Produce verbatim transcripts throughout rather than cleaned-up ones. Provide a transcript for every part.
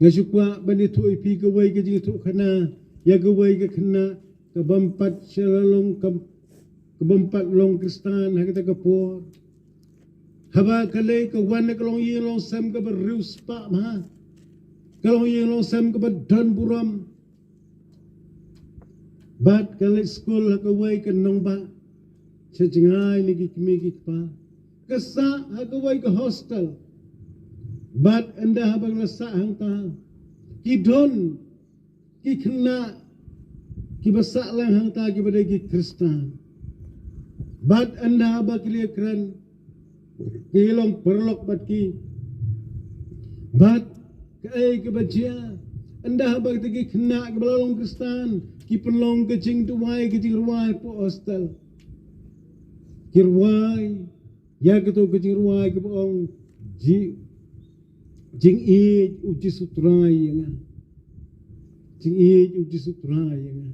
Nga shu kwah ban ïathuh ïa phi kawei ka jingïathuhkhana ïa kawei ka khynnah ka bym pat sha la long ka, ka bym pat long Khristan ha kata ka por. Haba ka leit ka wan na ka longïing longsem kaba riewspah bha, ka longïing longsem kaba don burom. Bad ka leit skul ha kawei ka nongbah sha jngai na ki kmie ki kpa. Ka sah ha kawei ka hostel. Bad ynda haba ka la sah hangta, ki don ki khynnah kiba sah lang hangta kiba dei ki Khristan. Bad ynda haba ki la ïakren, ki long paralok bad ki. Bad kaei kaba jia, ynda haba kita ki khynnah kiba la long Khristan ki pynlong ka jingduwai, ka jingrwai hapoh hostel. Ki rwai ïa kato ka jingrwai kaba ong, ji, jingïeit u Jisu Trai ïa nga. Jingïeit u Jisu Trai ïa nga.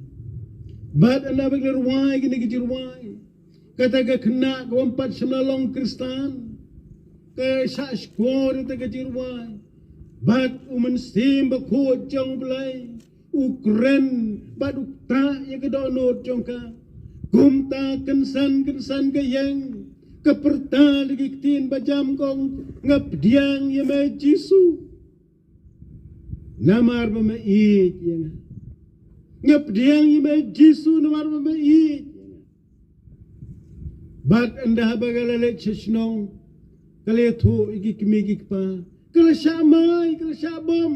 Bad ynda ba ki la rwai kine ki jingrwai, kata ka khynnah ka bym pat shym la long Khristan ka shah shkor ïa kata ka jingrwai. Bad u Mynsiem Bakhuid jong U Blei u kren bad u ktah ïa ka dohnud jong ka. Kumta kynsan kynsan ka ïeng, ka pyrta da ki ktien bajam ka ong, nga pdiang ïa me Jisu, namar ba me ïeit ïa nga. Nga pdiang ïa me Jisu namar ba me ïeit ïa nga. Bad ynda haba ka la leit sha shnong, ka la ïathuh ïa ki kmie ki kpa, ka la shah mai, ka la shah bom.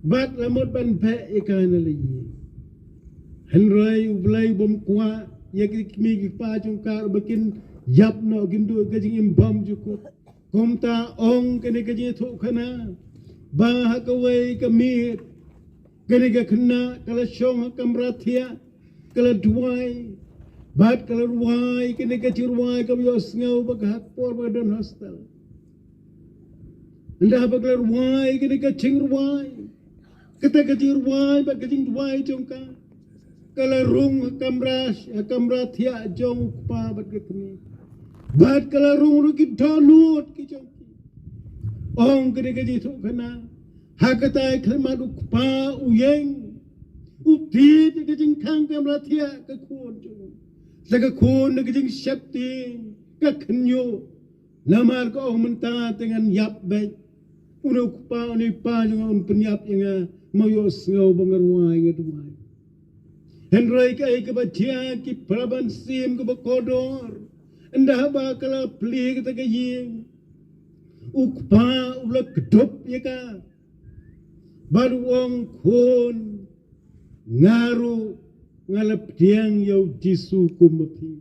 Bad la mut ban beh ïa ka na la ïing. Hynrei U Blei u bym kwah ïa ki kmie ki kpa jong ka ba kin ïap noh, kin duh ka jingim bymjukut. Kumta ong kane ka jingïathuhkhana ba ha kawei ka miet, kane ka khynnah ka la shong ha kamra thiah, ka la duwai, bad ka la rwai kane ka jingrwai kaba ïohsngew ba ka ha ka por ba ka don hostel. Ynda ba ka la rwai kane ka jingrwai, kata ka jingrwai bad ka jingduwai jong ka, ka la rung ha kamra, ha kamra thiah jong u kpa bad ka kmie. Bad ka la rung ruh ki dohnud ki jong ki. Ong kane ka jingïathuhkhana, ha kata ka khyllipmat u kpa u ïeng, u tied ïa ka jingkhang kamra thiah ka khun jong u. Sa ka khun na ka jingsheptieng ka khynñiuh. Namar ka ong mynta te ngan ïap beit. Une u kpa, une u kpa jong nga un pynïap ïa nga, ma u ïohsngew ba nga rwai, nga duwai. Hynrei kaei kaba jia, ki para mynsiem kiba kordor, ynda haba ka la plie kata ka ïing, u kpa u la kdup ïa ka bad u ong, khun, nga ruh nga la pdiang ïa u Jisu kum ma phi.